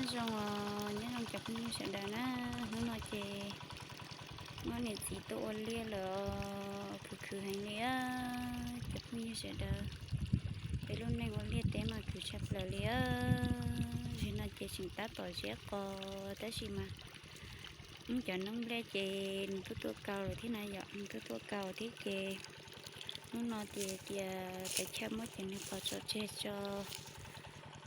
Zoo os, nyob zoo cov phooj ywg sawv daws na, hnub no ces muab niam txiv tuaj ua liaj lawm, khwv khwv heev li cov phooj ywg sawv daws. Peb lub neej ua liaj teb mas khwv tshaj plaws li. Zaum no ces tseem tab tom ziab qos tab sis mas wb cov noob nplej ces nws tuaj tuaj kaus lawm thiab na yom, nws tuaj tuaj kaus thiab ces hnub no ces tias peb chaj muab ces nws pov tso tseg tso,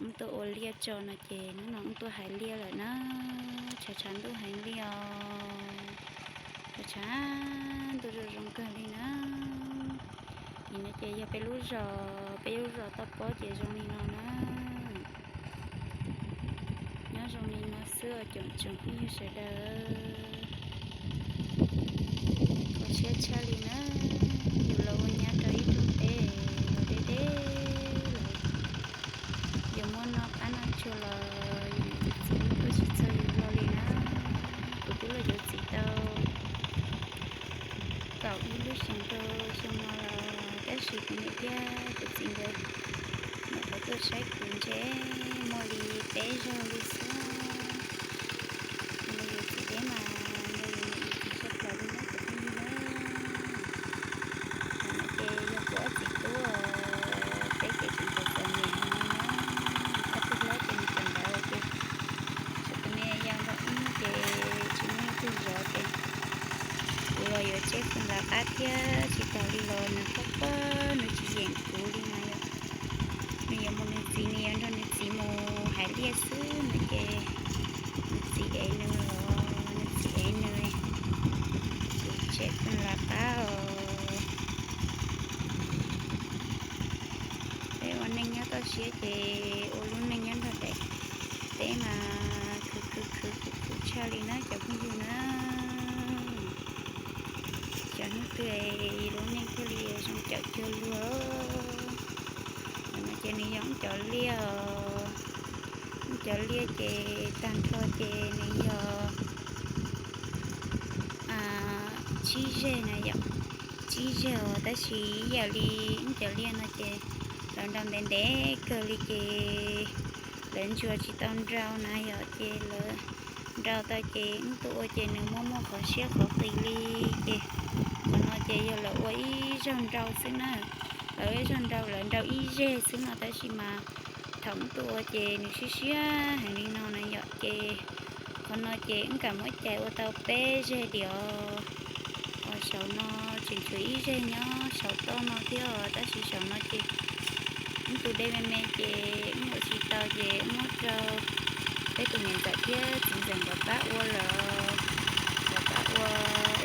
wb tuaj ua liaj tso no ces hnub no wb tuaj hais liaj lawm na. Tshav tshav ntuj heev li os, tshav tshav ntuj zoo zoo kawg li na. Nim no ces yog peb lub zos, peb lub zos toj pob ces zoo li no na. Nyob zoo li no xwb os cov phooj ywg sawv daws. Kho siab tshaj li na, yus los ua nyab rau ib tug teb los deb deb lawm, yus muaj noj qab noj tsuag los yus niam txiv muab tuaj tsis txog yus hlo li na. Kuv twb los yuav txiv tau kaum ib lub xyoos rau xyoo no los tab sis kuv niam thiab kuv txiv nkawd nyuam qhuav tuaj saib kuv ntshe muaj li peb zaug li xwb. Kuv los yuav txiv deb mas nrog yus niam yus txiv sab plaws li na cov phooj ywg na. Tam no ces yog kuv ob txiv tub, peb ces tseem txom txom nyem no na. Ob tug hlob ces nws tseem ntawd ces tshuav tus me yau nrog wb ces tsis muaj leej twg zov ces kuv los yuav tseb fwm lav qab thiab tsis tas li los nws qoj qoj nws tsis yeem kuv li no yom. Nws yuav mus nws txiv, nws yuav nrog nws txiv mus hais liaj xwb no ces nws txiv ev nws los nws txiv ev nws, kuv tseb fwm lav qab os. Peb ua neej nyob toj siab ces ua lub neej nyob nrog daim teb mas khwv khwv khwv khwv khwv tshaj li na cov phooj ywg na. Xyov hnub twg lub neej thiaj li zoo cawm cuag luag. Ntawm no ces nws yog wb cov liaj, wb cov liaj ces tag nrho ces nws yog tsib zeg na yom, tsib zeg os tab sis ib yam li wb cov liaj no ces lawv nrau ntev ntev kawg li ces lawv ntsuas tsis tau nrau na yom, ces lawv nrau tau ces wb tuaj ua ces nws muaj muaj qhov siab qhov qis li. Ces qhov no ces yog lawv ua ib zaug nrau xwb na, lawv ib zaug nrau lawv nrau ib zeg xwb no tab sis mas thaum wb tuaj ua ces nws siab siab heev li no na yom. Ces qhov no ces wb kam muab cais ua tau peb zeg diam, saum no tseem tshuav ib zeg nyob saum toj no thiab os tab sis saum no ces wb tus dej me me ces wb ua tsis tau ces wb muab rau peb tus niam ntxawm thiab txiv ntxawm nkawd pab ua lawm, nkawd pab ua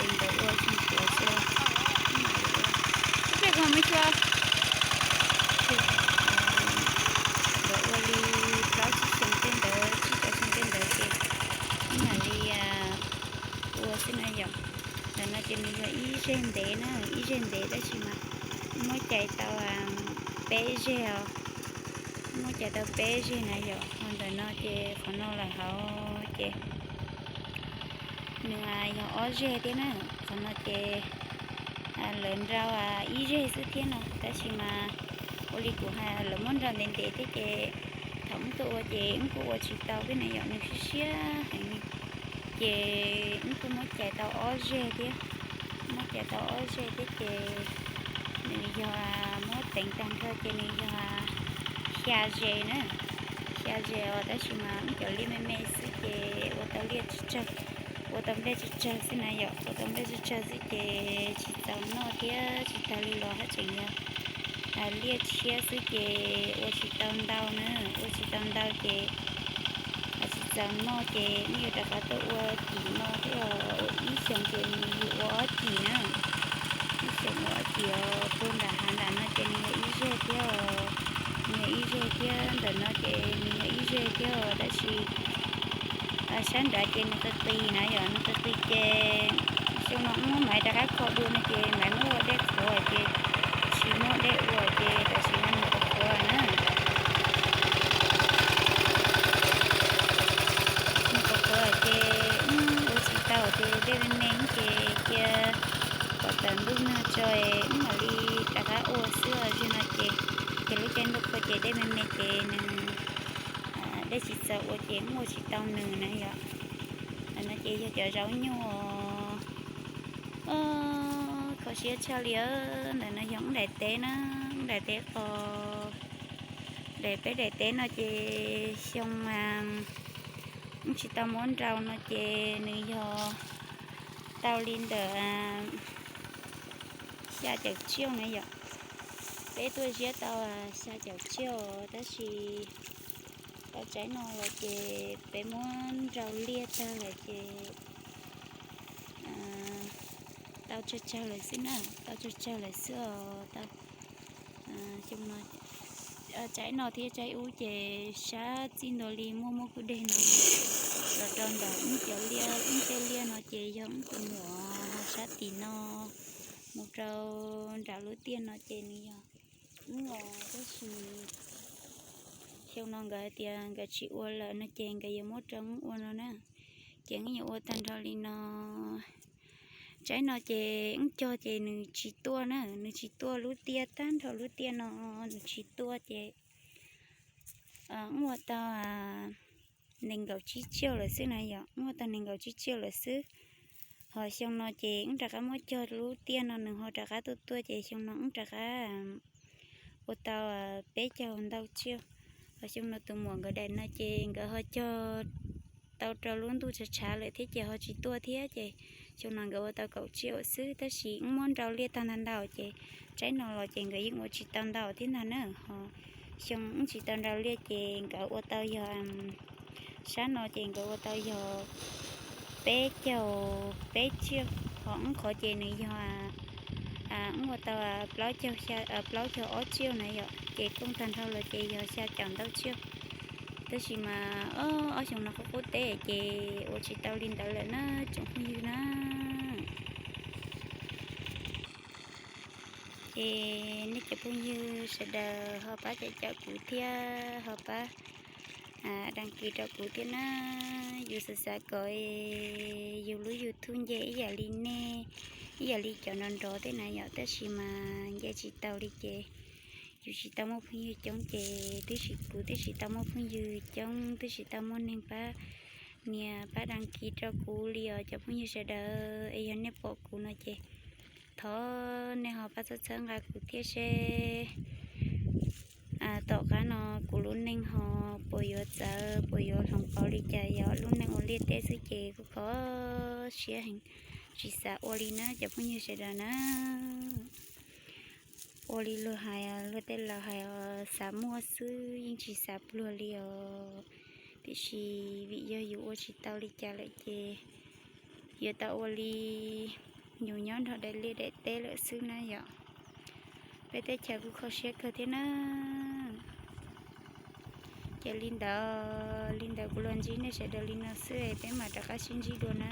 es nkawd ua tsis nchuav ces wb mam li ua. Ib pliag kuv mam mus xyuas. Nkawd ua li plaub tsib xyoo tej ntawd, tsib rau xyoo tej ntawd ces wb mam li ua xwb na yom. Ntawm no ces nws yog ib zeg ntev na, ib zeg ntev tab sis mas muab cais tau peb zeg os, muab cais tau peb zeg na yom. Ho ntawm no ces qhov no lawm hauv ces nws yog ob zeg thiab na. Qhov no ces lawv nrau ib zeg xwb thiab no tab sis mas ua li kuv hais lawv muab nrau ntev ntev thiab ces thaum wb tuaj ua ces wb kuj ua tsis tau thiab na yom, nws siab siab heev li. Ces wb kuj muab cais tau ob zeg thiab, muab cais tau ob zeg thiab ces nws yog muab teev tag nrho ces nws yog xya ze na, xya ze os tab sis mas wb cov liaj me me xwb ces ua tau liaj tsawg, ua tau nplej tsawg tsawg xwb na yom, ua tau nplej tsawg tsawg xwb ces tsis txaus noj thiab tsis tas li los haj tseem yog liaj tshiab xwb ces ua tsis tau ntau na, ua tsis tau ntau ces tsis txaus noj ces wb yuav rov qab tuaj ua tim no thiab, ua ib xyoos ces nws yog ua ob tim na, ib xyoos ua ob tim os. Puag nram hav nram no ces nws yog ib zeg thiab, nws yog ib zeg thiab, ntawm no ces nws yog ib zeg thiab os tab sis sab nrad ces nws qis qis na yom, nws qis qis ces xyoo no wb muab maiv rov qab kho dua no ces maiv muab ua dej qhuav ces tsis muaj dej ua ces tam sim no nws qhuav qhuav na, nws qhuav qhuav ces wb ua tsis tau ces dej me me ces cia kom tawm ntuj nag tso wb mam li rov qab ua xwb os. Zaum no ces, ces lub caij ntuj qhua ces dej me me ces nws Tsis txawj ua ces muaj tsis tau nws na yom. Ntawm no ces yog cov zaub nyuj, kho siab tshaj li. Ntawm no yog wb daim teb na, wb daim teb qos, daim peb daim teb no ces xyoo wb tsis tau muab nrau no ces nws yog tau li ntawm xya caum tsiaj na yom. Peb tuaj ziab tau xya caum tsiaj, tab sis tau tsaib no los ces peb muab nrau liaj tag lawm ces tau tsawg tsawg lawm xwb na, tau tsawg tsawg lawm xwb os. Tau xyoo no, tsaib no thiab tsaib ub ces sab txij ntua li muaj muaj kwj deg no los rau ntawm wb cov liaj, wb tej liaj no ces yog wb tus muam, ho sab tim no mus rau nram lub tiaj no ces nws yog wb los. Tab sis xyoo no nkawd hais tias nkawd tsis ua lawm no ces nkawd yuav muab rau wb ua no na. Ces wb yuav ua tag nrho li no. Tsaib no ces wb cog ces nws tsis tuaj na, nws tsis tuaj lub tiaj, tag nrho lub tiaj no nws tsis tuaj ces wb ua tau nees nkaum tsib tsiaj lawm xwb na yom, wb ua tau nees nkaum tsib tsiaj lawm xwb. Ho xyoo no ces wb rov qab muab cog lub tiaj no nws ho rov qab tuaj tuaj ces xyoo no wb rov qab ua tau peb caug ntau tsiaj. Ho xyoo no tus muam nkawd daim no ces nkawd ho cog tau rau lub ntuj tshav tshav lawm thiab ces ho tsis tuaj thiab ces xyoo no nkawd ua tau kaum tsiaj xwb. Tab sis wb muab nrau liaj tag ntau ntau ces tsaib no los ces nkawd yeej ua tsis tau ntau thiab ntag na. Ho xyoo wb tsis tau nrau liaj ces nkawd ua tau yog, sab no ces nkawd ua tau yog peb caug peb tsiaj. Ho wb qhov ces nws yog, wb ua tau plaub caug, plaub caug ob tsiaj na yom, ces kooj tag nrho los ces yog xya caum ntau tsiaj. Tab sis mas ob xyoo no qub qub teb ces ua tsis tau li ntawd lawm na tsoom phooj ywg na. Ces nej cov phooj ywg sawv daws ho pab cawm cawm kuv thiab ho pab đăng ký rau kuv thiab na. Yus xav xav kom yus lub YouTube nce ib yam li nej, ib yam li cov nrov nrov tej na yom, tab sis mas nce tsis tau li ces yus tsis tau muaj phooj ywg coob ces twb tsis, kuv twb tsis tau muaj phooj ywg coob, twb tsis tau muaj neeg pab nias pab đăng ký rau kuv li os cov phooj ywg sawv daws. Es yog nej pom kuv no ces thov nej ho pab txhawb txhawb nqa kuv thiab seb tom qab no kuv lub neej ho puas yuav txawv, puas yuav hloov pauv li cas. Yog lub neej ua liaj teb xwb ces kuj kho siab heev, tsis xav ua li na cov phooj ywg sawv daws na. Ua li luag hais, luag tej laus hais os, xav muaj xwb yeej tsis xav pluag li os. Tiam sis vim yog yus ua tsis tau li cas lawm ces yuav tau ua li yus nyob nrog daim liaj daim teb lawm xwb na yom. Peb teb chaws kuj kho siab kawg thiab na. Ces li ntawd, li ntawd kuv los ntsib nej sawv daws li no xwb, peb mam rov qab sib ntsib dua na.